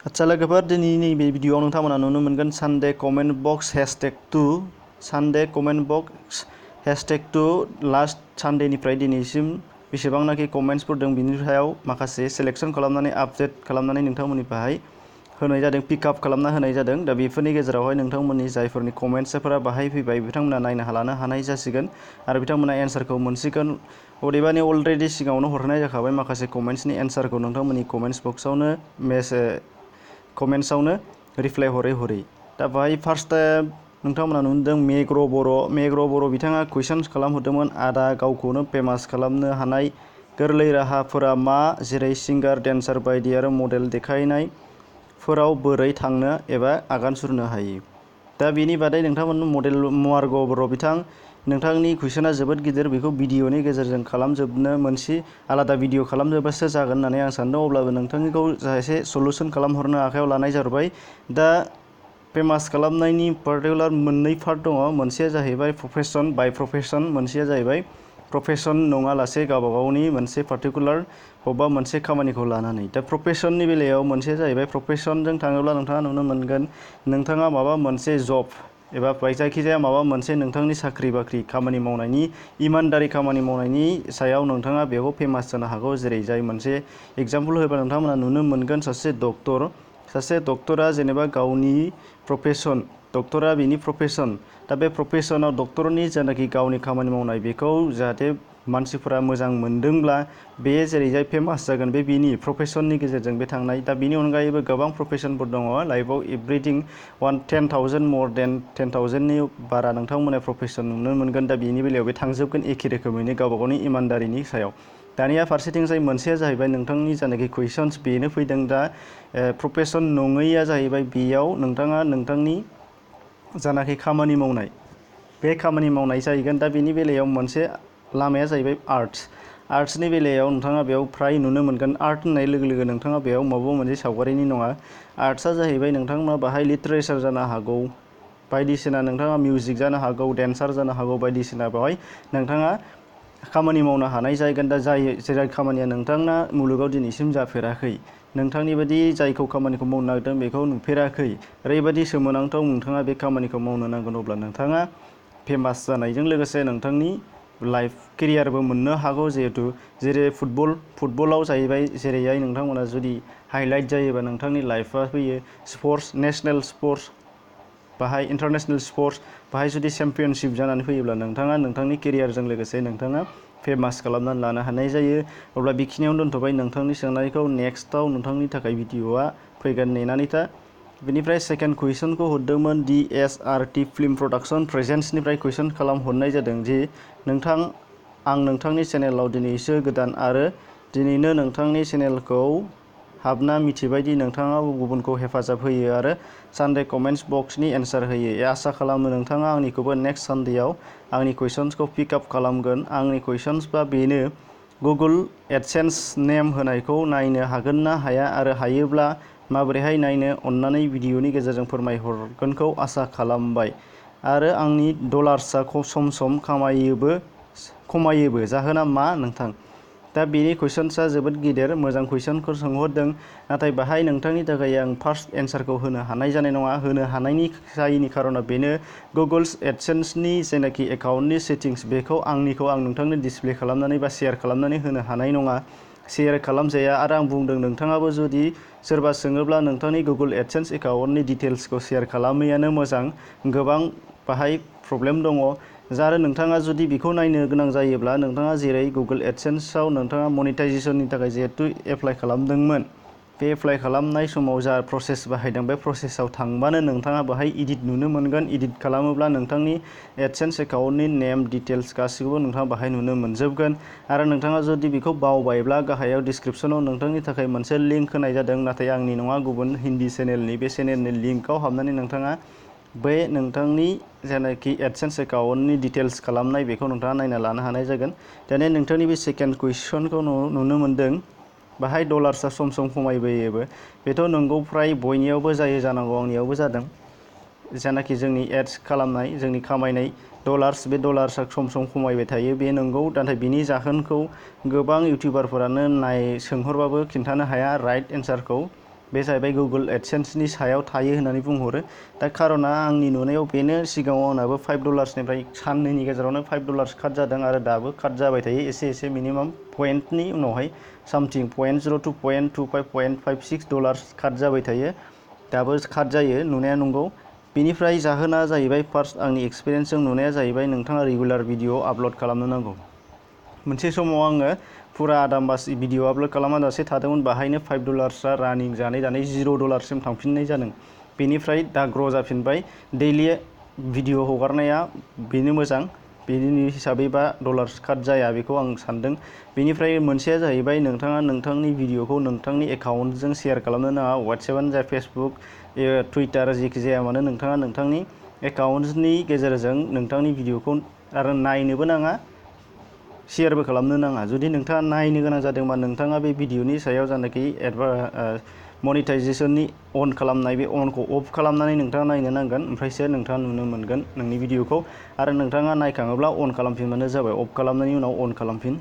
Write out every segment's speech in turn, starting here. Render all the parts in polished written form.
आच्छा लोगोफोर दिनैनि बे भिडिअआव नोंथांमोना नुनो मोनगोन Sunday comment box #2 Sunday comment box #2 last सानडेनिफ्राय दिनैसिम बेसेबांनाखि कमेन्ट्सफोर दं बिनि सायाव माखासे सिलेक्शन खालामनानै आपडेट खालामनानै नोंथांमोननि बाहाय होनाय जादों पिकआप खालामना होनाय जादों। दा बेफोरनि गेजेरावहाय नोंथांमोननि जायफोरनि कमेन्ट्सफोरा बाहाय फैबाय बिथांमोना नायनो लानो हानाय जासिगोन आरो बिथांमोना एन्सारखौ मोनसिगोन। अदेबानि अलरेडि सिगाङावनो हरनाय जाखाबाय माखासे कमेन्ट्सनि एन्सारखौ नोंथांमोननि कमेन्ट्स बक्सआवनो कमेन्ट्सआवनो रिप्लाइ हरै दा बाहाय फार्स्ट नोंथांमोना नुदों मेग्र' बर' बिथाङा कुइसन्स खालामहरदोंमोन आदा गावखौनो फेमास खालामनो हानाय गोरलै राहाफोरा मा, जेरै सिंगार डेन्सार बायदि आरो मडेल देखायनायफोराव बोरै थांनो एबा आगान सुरनो हायो। दा बेनि बादै नोंथांमोन मडेल मार्ग बर' बिथां नोंथांनि कुइसना जोबोद गिदिर, बेखौ भिडिअनि गेजेरजों खालामजोबनो मोनसे आलादा भिडिअ खालामजोबासो जागोन होननानै आं सानदों। अब्लाबो नोंथांनिखौ एसे सलुसन खालामहरनो आखायाव लानाय जाबाय। दा फेमास खालामनायनि पार्टिकुलार मोननै पार्ट दङ, मोनसेया जाहैबाय प्रफेसन बाय प्रफेसन, मोनसेया जाहैबाय प्रफेसन नङालासे गावबा गावनि मोनसे पार्टिकुलार बबेबा मोनसे खामानिखौ लानानै। दा प्रफेसननि बेलायाव मोनसेया जाहैबाय प्रफेसनजों थाङोब्ला नोंथाङा नुनो मोनगोन नोंथाङा माबा मोनसे जब एबा जायखिजाया माबा मोनसे नोंथांनि साख्रि बाख्रि खामानि मावनायनि इमानदारि खामानि मावनायनि सायाव नोंथाङा बेयाव फेमास जानो हागौ। जेरै जाय मोनसे एग्जाम्पल होयोबा नोंथांमोना नुनो मोनगोन सासे डक्टरा जेनेबा गावनि प्रफेसन, डक्टरा बिनि प्रफेसन, दा बे प्रफेसनाव डक्टरनि जायनाखि गावनि खामानि मावनाय बेखौ जाहाथे मानसिफोरा मोजां मोनदोंब्ला बे जेरैजाय फेमास जागोन बे बिनि प्रफेसननि गेजेरजों बे थांनाय। दा बिनि अनगायैबो गोबां प्रफेसनफोर दङ लाइफआव एभ्रिथिं 10,000 मर देन 10,000नि बारा नोंथांमोना प्रफेसन नुनो मोनगोन। दा बिनि बेलायाव बे थांजोबगोन एखे रोखोमैनो गावबा गावनि इमानदारिनि सायाव। दानिया फारसेथिंजाय मोनसेया जाहैबाय नोंथांनि जायनाखि कुइसन्स बेनो फैदों। दा प्रफेसन नङैया जाहैबाय बेयाव नोंथाङा नोंथांनि जानाखि खामानि मावनाय बे खामानि मावनाय जाहैगोन। दा बेनि बेलायाव मोनसे लामाया जाहैबाय आर्ट्सनि बेलायाव नोंथाङा बेयाव फ्राय नुनो मोनगोन आर्ट होननाय लोगो लोगो नोंथाङा बेयाव माबा मोनसे सावगारिनि नङा। आर्ट्सआ जाहैबाय नोंथांमोना बाहाय लिटारेचार जानो हागौ, बायदिसिना नोंथाङा मिउजिक जानो हागौ, डेन्सार जानो हागौ, बायदिसिना बेवहाय नोंथाङा खामानि मावनो हानाय जाहैगोन। दा जाय खामानिया नोंथांना मुलुगाव दिनैसिम जाफेराखै, नोंथांनि बायदि जायखौ खामानिखौ मावनो नागिरदों बेखौ नुफेराखै, ओरैबायदि सोमोनांथाव नोंथाङा बे खामानिखौ मावनो नांगोन। अब्ला नोंथाङा फेमास जानायजों लोगोसे नोंथांनि लाइफ केरियारबो मोननो हागौ। जिहेतु जेरै फुटबलाव जाहैबाय जेरैहाय नोंथांमोना जुदि हाइलाइट जायोबा नोंथांनि लाइफआ फैयो। स्पर्ट्स, नेसनेल स्पर्ट्स, बाहाय इन्टारनेसनेल स्पर्ट्स, बाहाय जुदि चेम्पियनशिप जानानै फैयोब्ला नोंथाङा नोंथांनि केरियारजों लोगोसे नोंथाङा फेमास खालामनानै लानो हानाय जायो। अब्ला बेखिनियावनो दोनथ'बाय नोंथांनि सोंनायखौ, नेक्स्टआव नोंथांनि थाखाय भिडिअआ फैगोन, नेनानै था। बेनिफ्राय सेकेन्ड कुइसनखौ हरदोंमोन DSRT फिल्म प्रडाक्सन प्रेजेन्सनिफ्राय कुइसन खालामहरनाय जादों जि नोंथां आं नोंथांनि चेनेलाव दिनैसो गोदान आरो दिनैनो नोंथांनि चेनेलखौ हाबना मिथिबायदि नोंथाङा गुबुनखौ हेफाजाब होयो आरो सानडे कमेन्ट्स बक्सनि एन्सार होयो। आसा खालामो नोंथाङा आंनिखौबो नेक्स्ट सानडेआव आंनि कुइसन्सखौ पिकआप खालामगोन। आंनि कुइसन्सबा बेनो गुगोल एडसेन्स नेम होनायखौ नायनो हागोन ना हाया आरो हायोब्ला माबोरैहाय नायनो, अन्नानै भिडिअनि गेजेरजों फोरमायहरगोनखौ आसा खालामबाय। आरो आंनि डलार्सआ सम सम खमायोबो जाहोना मा नोंथां? दा बेनि कुइसन्सआ जोबोद गिदिर, मोजां कुइसनखौ सोंहरदों, नाथाय बाहाय नोंथांनि थाखाय आं फार्स्ट एन्सारखौ होनो हानाय जानाय नङा। होनो हानायनि जायैनि खारना बेनो गुगोल्स एडसेन्सनि जेनाखि एकाउन्टनि सेटिंस बेखौ आं नोंथांनो डिसप्ले खालामनानै बा शेयार खालामनानै होनो हानाय नङा। शेयार खालामजाया। आरो आं बुंदों नोंथाङाबो जुदि सोरबा सोङोब्ला नोंथांनि गुगोल एडसेन्स एकाउन्टनि डिटेल्सखौ शेयार खालामैयानो मोजां। गोबां बाहाय प्रब्लेम दङ। आरो नोंथाङा जुदि बेखौ नायनो गोनां जायोब्ला नोंथाङा जेरै गुगोल एडसेन्सआव नोंथाङा मनिटाइजेसननि थाखाय जिहेथु एप्लाइ खालामदोंमोन, बे एप्लाइ खालामनाय समाव जा प्रसेस बाहायदों बे प्रसेसआव थांबानो नोंथाङा बाहाय इडिट नुनो मोनगोन। इडिट खालामोब्ला नोंथांनि एडसेन्स एकाउन्टनि नेम डिटेल्स गासिखौबो नोंथाङा बाहाय नुनो मोनजोबगोन। आरो नोंथाङा जुदि बेखौ बावबायब्ला गाहायाव डिसक्रिपसनाव नोंथांनि थाखाय मोनसे लिंक होनाय जादों, नाथाय आंनि नङा गुबुन हिन्दी चेनेलनि, बे चेनेलनि लिंकआव हाबनानै नोंथाङा बे नोंथांनि जेनाखि एडसेन्स एकाउन्टनि डिटेल्स खालामनाय बेखौ नोंथाङा नायना लानो हानाय जागोन। दानिया नोंथांनि बे सेकेन्ड कुइसनखौ नुनो मोनदों, बाहाय डलार्सआ सम सम खमायबोयोबो। बेथ' नंगौ, फ्राय बयनियावबो जायो जानांगौ, आंनियावबो जादों। जेनाखि जोंनि एड्स खालामनाय, जोंनि खामायनाय डलार्स, बे डलार्सआ सम सम खमायबाय थायो, बे नंगौ। नाथाय बिनि जाहोनखौ गोबां इउटिउबारफोरानो सोंहरबाबो खिन्थानो हाया राइट एन्सारखौ। बे जाहैबाय गुगोल एडसेन्सनि सायाव थायो होननानै बुंहरो। दा खारना आंनि नुनायाव बेनो, सिगाङाव आंनाबो $5 साननैनि गेजेरावनो $5 काट जादों आरो दाबो काट जाबाय थायो एसे एसे मिनिमाम पइन्टनि उनावहाय सामथिं $0.02 $0.25 $0.56 काट जाबाय थायो, दाबो काट जायो नुनाया नंगौ। बेनिफ्राय जाहोना जाहैबाय फार्स्ट आंनि एक्सपिरियेन्सजों नुनाया जाहैबाय नोंथाङा रेगुलार भिडिअ आपल'ड खालामनो नांगौ। मोनसे समाव आङो फुरा आदा मास भिडिअ आपल'ड खालामाजासे थादोंमोन, बाहायनो $5 रानिं जानै जानै $0 थांफिननाय जादों। बेनिफ्राय दा ग्र' जाफिनबाय। दैलि भिडिअ हगारनाया बेनो मोजां, बेनि हिसाबै $5 काट जाया बेखौ आं सानदों। बेनिफ्राय मोनसेया जाहैबाय नोंथाङा नोंथांनि भिडिअखौ नोंथांनि एकाउन्टजों शेयार खालामनो नाङा। वाट्सएपआनो जा, फेसबुक, टुइटार, जेखि जाया मानो नोंथाङा नोंथांनि एकाउन्टनि गेजेरजों नोंथांनि भिडिअखौ आरो नायनोबो नाङा, शेयारबो खालामनो नाङा। जुदि नोंथाङा नायनो गोनां जादोंबा नोंथाङा बे भिडिअनि सायाव जानाखि मनिटाइजेसननि अन खालामनाय, बे अनखौ अफ खालामनानै नोंथाङा नायनो नांगोन, ओमफ्रायसो नोंथाङा नुनो मोनगोन नोंनि भिडिअखौ। आरो नोंथाङा नायखाङोब्ला अन खालामफिनबानो जाबाय, अफ खालामनायनि उनाव अन खालामफिन,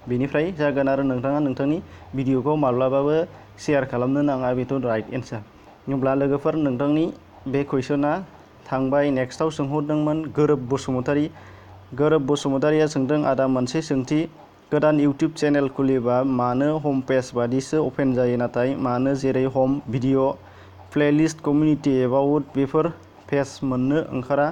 बेनिफ्राय जागोन। आरो नोंथाङा नोंथांनि भिडिअखौ माब्लाबाबो शेयार खालामनो नाङा, बेथ' राइट एन्सार। होमब्ला लोगोफोर, नोंथांनि बे कुइसना थांबाय। नेक्स्टआव सोंहरदोंमोन गोरोब बसुमतारी। गोरोब बसुमतारीया सोंदों, आदा मोनसे सोंथि, गोदान इउटिउब चेनेल खुलिबा मानो हम पेज बादिसो अपेन जायो, नाथाय मानो जेरै हम भिडिअ, प्लेलिस्ट, कमिउनिटि, एबाउट बेफोर पेज मोननो ओंखारा,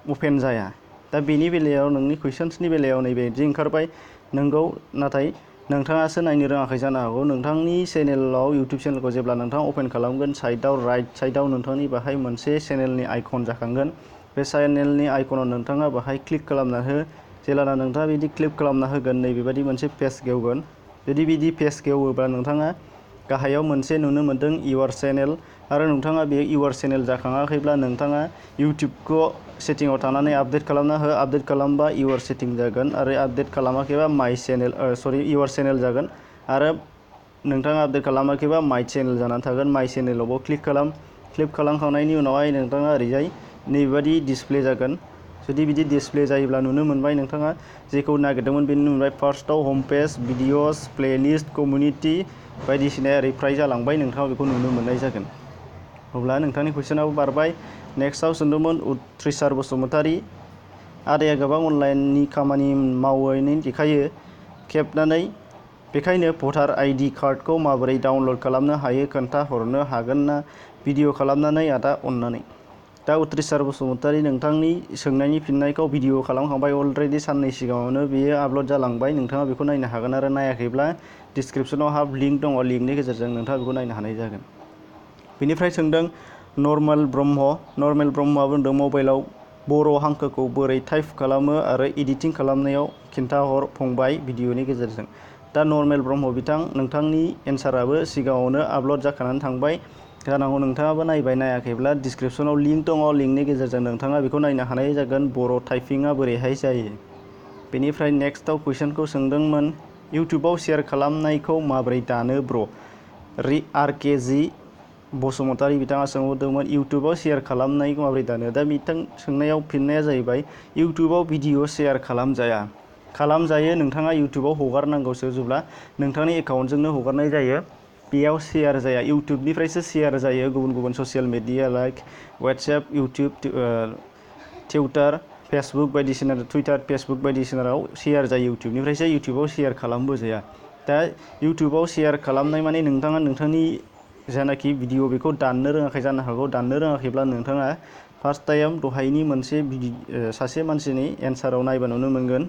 अपेन जाया? दा बेनि बेलायाव, नोंनि कुइसन्सनि बेलायाव नैबेदि ओंखारबाय। नोंगौ, नाथाय नोंथाङासो नायनो रोङाखै जानो हागौ। नोंथांनि चेनेलाव, इउटिउब चेनेलखौ जेब्ला नोंथाङा अपेन खालामगोन, साइडआव राइट साइडआव नोंथांनि बाहाय मोनसे चेनेलनि आइकन जाखांगोन। बे चेनेलनि आइकनाव नोंथाङा बाहाय क्लिक खालामना हो। जेब्ला नोंथाङा बिदि क्लिक खालामना होगोन, नैबेबादि मोनसे पेज गेवगोन। जुदि बिदि पेज गेवोब्ला नोंथाङा गाहायाव मोनसे नुनो मोनदों इउर चेनेल, आरो नोंथाङा बे इउर चेनेल जाखाङाखैब्ला नोंथाङा इउटिउबखौ सेटिंआव थानानै आपडेट खालामना हो। आपडेट खालामबा इउर सेटिं जागोन, आरो आपडेट खालामाखैबा माइ चेनेल इउर चेनेल जागोन। आरो नोंथाङा आपडेट खालामाखैबा माइ चेनेल जानानै थागोन। माइ चेनेलावबो क्लिक खालाम। क्लिक खालामखांनायनि उनावहाय नोंथाङा ओरैजाय नैबेबादि डिसप्ले जागोन। जुदि बिदि डिसप्ले जायोब्ला नुनो मोनबाय नोंथाङा जेखौ नागिरदोंमोन बेनो मोनबाय। फार्स्टआव हम पेज, भिडिअस, प्लेलिस्ट, कमिउनिटि बायदिसिना ओरै फ्राय जालांबाय, नोंथाङा बेखौ नुनो मोननाय जागोन। अब्ला नोंथांनि कुइसनाबो बारबाय। नेक्स्टआव सोंदोंमोन उथ्रिसार बसुमतारी, आदाया गोबां अनलाइननि खामानि मावैनो देखायो, खेबनानै, बेखायनो भटार आइडि कार्डखौ माबोरै डाउनलड खालामनो हायो खोन्था हरनो हागोन ना? भिडिअ खालामनानै आदा अननानै। दा उथ्रिसार बसुमतारी, नोंथांनि सोंनायनि फिननायखौ भिडिअ खालामखांबाय अलरेडि, साननै सिगाङावनो बेयो आपल'ड जालांबाय। नोंथाङा बेखौ नायनो हागोन, आरो नायाखैब्ला डिसक्रिपसनाव हाफ लिंक दङ, लिंकनि गेजेरजों नोंथाङा बेखौ नायनो हानाय जागोन। बेनिफ्राय सोंदों नर्मेल ब्रह्म। नर्मेल ब्रह्मआ बुंदों, मबाइलाव बर' हांखोखौ बोरै टाइप खालामो आरो एडिटिं खालामनायाव खिन्थाहर फंबाय भिडिअनि गेजेरजों। दा नर्मेल ब्रह्म बिथां, नोंथांनि एन्साराबो सिगाङावनो आपल'ड जाखानानै थांबाय जानांगौ। नोंथाङाबो नायबाय, नायाखैब्ला डिसक्रिपसनाव लिंक दङ, लिंकनि गेजेरजों नोंथाङा बेखौ नायनो हानाय जागोन, बर' टाइपिंआ बोरैहाय जायो। बेनिफ्राय नेक्स्टआव कुइसनखौ सोंदोंमोन, इउटिउबाव शेयार खालामनायखौ माबोरै दानो ब्र'? RKG बसुमतारी बिथाङा सोंहरदोंमोन, इउटिउबाव शेयार खालामनायखौ माबोरै दानो? दा बिथां सोंनायाव फिननाया जाहैबाय, इउटिउबाव भिडिअ शेयार खालामजाया। खालामजायो, नोंथाङा इउटिउबाव हगारनांगौसो, जेब्ला नोंथांनि एकाउन्टजोंनो हगारनाय जायो, बेयाव शेयार जाया। इउटिउबनिफ्रायसो शेयार जायो, गुबुन गुबुन social media like WhatsApp, YouTube, Twitter, Facebook बायदिसिना, टुइटार, फेसबुक बायदिसिनायाव शेयार जायो इउटिउबनिफ्रायसो। इउटिउबाव शेयार खालामबो जाया। दा इउटिउबाव शेयार खालामनाय माने नोंथाङा नोंथांनि जानाखि भिडिअ बेखौ दाननो रोङाखै जानो हागौ। दाननो रोङाखैब्ला नोंथाङा फार्स्ट टाइम दहायनि मोनसे सासे मानसिनि एन्साराव नायबा नुनो मोनगोन,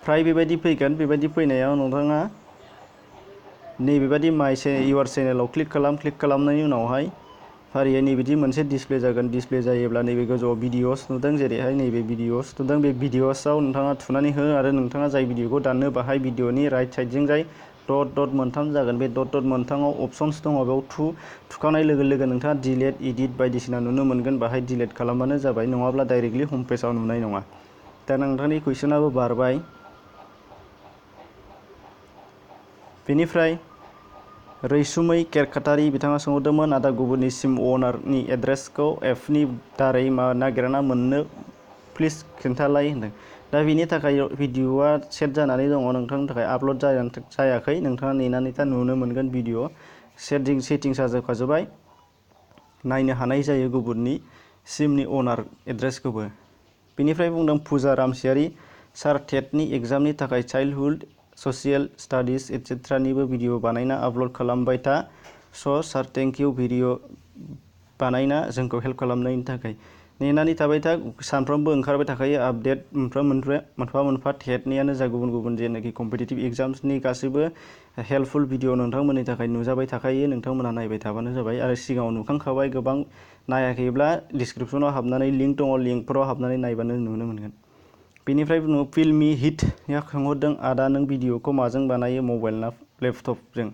फ्राय बेबायदि फैगोन। बेबायदि फैनायाव नोंथाङा नैबेबादि इउर चेनेलाव क्लिक खालाम। क्लिक खालामनायनि उनावहाय फारियै नैबिदि मोनसे डिसप्ले जागोन। डिसप्ले जायोब्ला नैबे गोजौआव भिडिअस नुदों, जेरैहाय नैबे भिडिअस नुदों, बे भिडिअसआव नोंथाङा थुनानै हो, आरो नोंथाङा जाय भिडिअखौ दाननो बाहाय भिडिअनि राइट साइडजों जाय डट डट मोनथाम जागोन, बे डट डट मोनथामाव अपसन्स दङ, बेयाव थुखांनाय लोगो लोगो नोंथाङा डिलेट, इडिट बायदिसिना नुनो मोनगोन। बाहाय डिलेट खालामबानो जाबाय, नङाब्ला डाइरेक्टलि हम पेजाव नुनाय नङा। दा नोंथांनि कुइसनाबो बारबाय। बेनिफ्राय रैसुमै केरकाटारि बिथाङा सोंहरदोंमोन, आदा गुबुननि सिम अनारनि एड्रेसखौ एपनि दारै नागिरना मोननो प्लिज खिन्थालाय होनदों। दा बेनि थाखाय भिडिअआ सेट जानानै दङ, नोंथांनि थाखाय आपल'ड जायाखै। नोंथाङा नेनानै दा नुनो मोनगोन भिडिअ। सेटिंग्सा जोबखाजोब्बाय नायनो हानाय जायो गुबुननि सिमनि अनार एड्रेसखौबो। बेनिफ्राय बुंदों फुजा रामसियारि सार टेटनि एग्जामनि थाखाय चाइल्डहुड ससियेल स्टाडिज एटसेट्रानिबो भिडिअ बानायना आपल'ड खालामबाय था। सार थेंक इउ भिडिअ बानायना जोंखौ हेल्प खालामनायनि थाखाय। नेनानै थाबाय था, सानफ्रोमबो ओंखारबाय थाखायो आपडेट मोनफा मोनफा टेटनियानो जा गुबुन गुबुन जेनाखि कम्पिटिटिभ एग्जाम्सनि गासैबो हेल्पफुल भिडिअ नोंथांमोननि थाखाय नुजाबाय थाखायो, नोंथांमोनहा नायबाय थाबानो जाबाय। आरो सिगाङाव नुखांखाबाय, गोबां नायाखैब्ला डिसक्रिपसनाव हाबनानै लिंक दङ, लिंकफोराव हाबनानै नायबानो नुनो मोनगोन। बेनिफ्राय फिल्मी हिटया सोंहरदों आदा नों भिडिअखौ माजों बानायो, मबाइल ना लेपटपजों?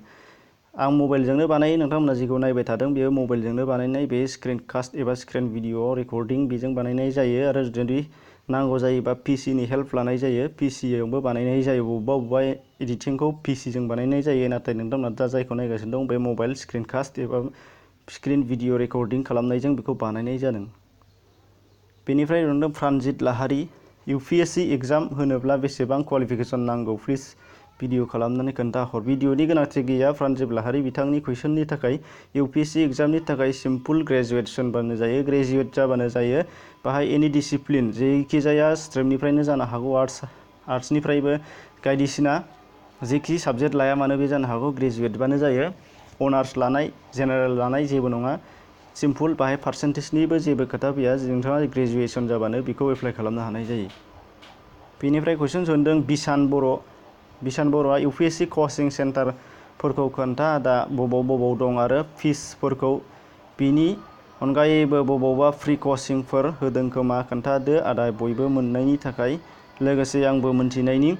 आं मबाइलजोंनो बानायो। नोंथांमोना जिखौ नायबाय थादों बेयो मबाइलजोंनो बानायनाय, बे स्क्रिन कास्ट एबा स्क्रिन भिडिअ रेकर्डिं बेजों बानायनाय जायो। आरो जुदि नांगौ जायोबा पिसिनि हेल्प लानाय जायो, पिसिआवबो बानायनाय जायो। बबेबा एडिटिंखौ पिसिजों बानायनाय जायो, नाथाय नोंथांमोना दा जायखौ नायगासिनो दं बे मबाइल स्क्रिन कास्ट एबा स्क्रिन भिडिअ रेकर्डिं खालामनायजों बेखौ बानायनाय जादों। बेनिफ्राय नुदों प्रानजित लाहारि इउपिएससि एग्जाम होनोब्ला बेसेबां क्वालिफिकेसन नांगौ प्लिज भिडिअ खालामनानै खोन्थाहर। भिडिअनि गोनांथि गैया प्रानजित लाहारि बिथांनि कुइसननि थाखाय। इउपिएससि एग्जामनि थाखाय सिम्पल ग्रेजुएसनबानो जायो, ग्रेजुएट जाबानो जायो। बाहाय एनि डिसिप्लिन जेखिजाया स्ट्रिमनिफ्रायनो जानो हागौ, आर्ट्सनिफ्रायबो बायदिसिना जेखि साबजेक्ट लाया मानो बे जानो हागौ, ग्रेजुएटबानो जायो। अनार्स लानाय जेनेरेल लानाय जेबो नङा, सिम्पल बाहाय पार्सेन्टेजनिबो जेबो खोथा फैया। नोंथाङा ग्रेजुएसन जाबानो बेखौ एप्लाइ खालामनो हानाय जायो। बेनिफ्राय कुइसन सोंदों बिसान बर'आ इउपिएससि कचिं सेन्टारफोरखौ खोन्था दा बबाव दं आरो फिसफोरखौ बिनि अनगायैबो बबावबा फ्रि कचिंफोर होदों खोमा खोन्थादो आदा बयबो मोननायनि थाखाय। लोगोसे आंबो मोनथिनायनि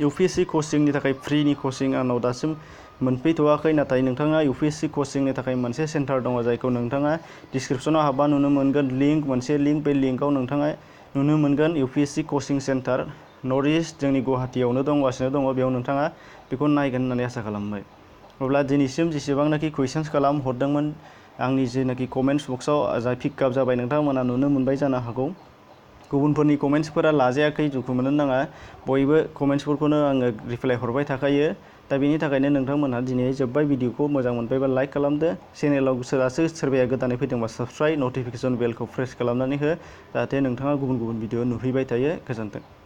इउपिएससि कचिंनि थाखाय फ्रिनि कचिं आंनाव दासिम मोनफैथ'वाखै, नाथाय नोंथाङा इउपिएससि कचिंनि थाखाय मोनसे सेन्टार दङ जायखौ नोंथाङा डिसक्रिपसनाव हाबबा नुनो मोनगोन मोनसे लिंक, बे लिंकआव नोंथाङा नुनो मोनगोन इउपिएससि कचिं सेन्टार नर्थ इस्ट जोंनि गुवाहाटियावनो दंगासिनो दङ। बेयाव नोंथाङा बेखौ नायगोन होननानै आसा खालामबाय। अब्ला दिनैसिम जेसेबांनाखि कुइसन्स हरदोंमोन आंनि जेनाखि कमेन्ट्स बक्सआव जाय पिकआप जाबाय नोंथांमोना नुनो मोनबाय जानो हागौ। गुबुनफोरनि कमेन्ट्सफोरा लाजायाखै, दुखु मोननो नाङा। बयबो कमेन्ट्सफोरखौनो आङो रिप्लाइ हरबाय थाखायो। दा बेनि थाखायनो नोंथांमोनहा दिनै जोब्बाय, भिडिअखौ मोजां मोनबायबा लाइक खालामदो। चेनेलाव सोरबाया गोदानै फैदोंबा साबस्क्राइब, नटिफिकेसन बेलखौ प्रेस खालामनानै हो, जाहाथे नोंथाङा गुबुन भिडिअ नुफैबाय थायो। गोजोन्थों।